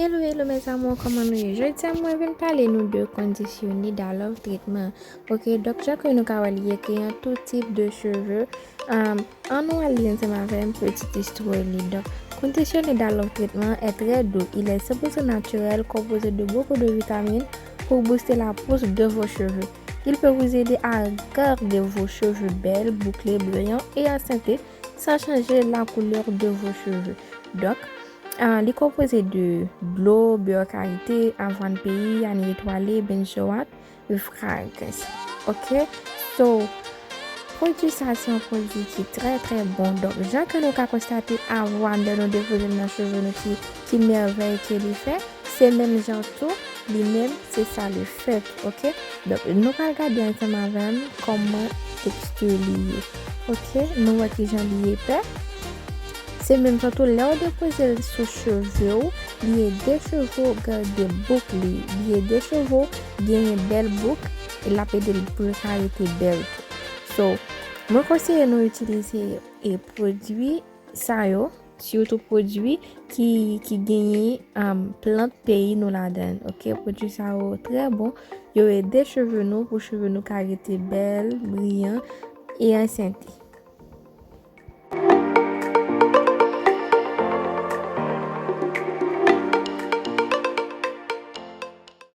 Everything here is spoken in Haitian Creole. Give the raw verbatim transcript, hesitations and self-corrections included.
Hello, hello mes amours, kòman nou ye? Jodi a mwen vin pale nou de kondisyone da love treatment. Ok, donk jan ke nou ka wè li ye, gen tout tip de cheve. Um, an nou al li ansanm avè m petit istwa li. Donc, conditionné da love treatment est très doux. Il est cent pour cent naturel, composé de beaucoup de vitamines pour booster la pousse de vos cheveux. Il peut vous aider à garder vos cheveux belles, bouclés, brillants et en santé sans changer la couleur de vos cheveux. Donc, euh, li konpoze de dlo, bè karité, avwàn peyi, ann etwale, benzoat, fragrans. Ok? So, pwodui sa se yon pwodui ki trè trè bon. Donk, jan ke nou ka konstate avwàn lè nou depoze l nan cheve nou ki, ki mèvèy ke li fè, se menm jan tou, li menm se sa li fè, ok? Donk, nou pral gade ansanm avè m kòman teksti li ye. Ok? Nou wè kijan li epè. Se menm jan tou, lè w depoze l sou cheve w, li ede cheve w gade bouk li, li ede cheve w genyen bèl bouk, e l ap ede l pou l ka rete bèl tou. So, mwen konseye nou itilize e pwodui sa yo, sitou pwodui ki, ki genyen um, plant peyi nou ladan l, ok? Pwodui sa yo trè bon, yo ede cheve nou pou cheve nou ka rete bèl, briyan e an sante.